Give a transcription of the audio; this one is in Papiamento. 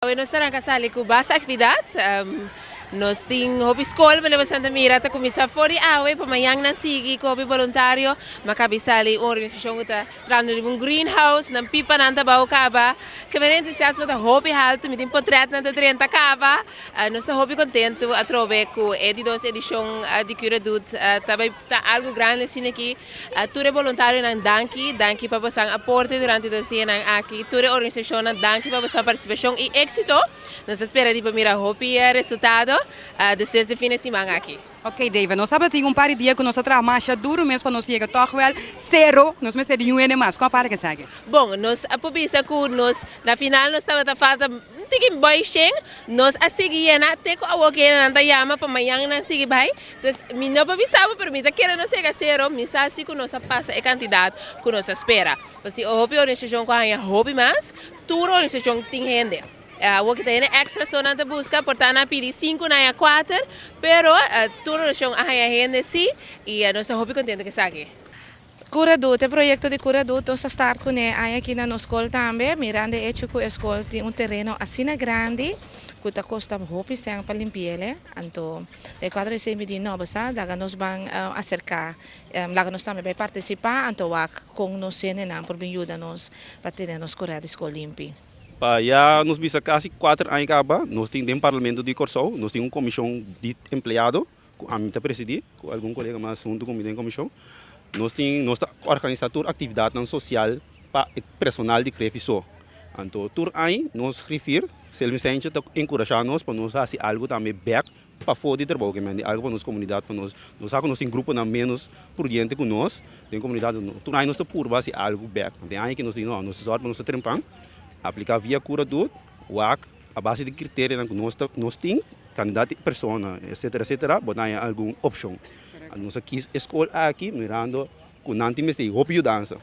Awe nos ta ranka sali ku basta aktividat. Nos tin hopi skol manera bo ta mira ta kuminsá for di awe pa mañan nan sigui ku hopi boluntario. Ma kabi sali un organisashon ku ta trahando riba un greenhouse, nan pipanan ta bou kaba. Ke manera entusiasmo ta hopi haltu, mi tin potretnan ta drenta kaba. Nos ta hopi kontentu atrobe ku e di dos edishon di Cura Doet ta bai ta algu grandi asina aki. Tur e boluntarionan danki, danki pa bosan aporte durante dos dianan aki. Tur e organisashonnan danki pa bosan partisipashon i éksito. Nos ta spera di por mira hopi resultado despues di fin di siman aki. Ok David, nos tabatin un par di dia ku nos a traha masha duru mes pa nos yega tòg wèl sero, nos mester di ñuene mas. Kon a para ku esaki? Bon, nos a por bisa ku nos na final nos tabata falta un tiki bòi shen, nos a sigui yena te ku awor ku nan ta yama pa mañan nan sigui bai. Entonces mi no por bisa bo pero mi ta kere nos yega sero, mi sa si ku nos a pasa e kantidat ku nos a spera. Pasobra hopi organisashon ku a haña hopi mas, tur organisashon tin hende. Awor ki ta hende extra so nan ta buska, por ta nan a pidi sinku, nan haña kuater, pero tur organisashon a haña hende si i nos ta hopi kontento ku esaki. Cura Doet, e proyecto di Cura Doet nos a start cune aña aki na nos scol tambe, mirando e hecho cu e scol tin un tereno asina grandi cu ta costa hopi cen pa limpiele, anto e cuadro di seis mi di no bo sa laga nos ban acerca, laga nos tambe bay participa anto wak con nos hendenan por bin yuda nos pa tene nos correa di scol limpi. Pa ya nos bisa casi 4 aña caba nos tin den Parlamento di Corsou nos tin un comision di empleado ku ami ta presidí, ku algun kolega mas huntu ku mi den komishon. Nos tin, nos ta organisá tur aktividatnan sosial pa e personal di Grefi so. Anto tur aña nos grifir, Selmi Stencho, ta enkurashá nos pa nos hasi algu tambe bèk pafó di trabou, ke mende algu pa nos komunidat, pa nos, nos sa ku nos tin gruponan ménos prudiente ku nos den komunidat. Tur aña nos ta purba hasi algu bèk. Den aña ke nos di no, nos ta sòru pa nos ta trempan, apliká via Kura Doet, wak a base di kriterionan ku nos ta, nos tin. Kandidat di persona, etcetera, etcetera, bo ta haña algun opshon. Nos a kis e skol aki mirando ku nan tin mester hopi yudansa.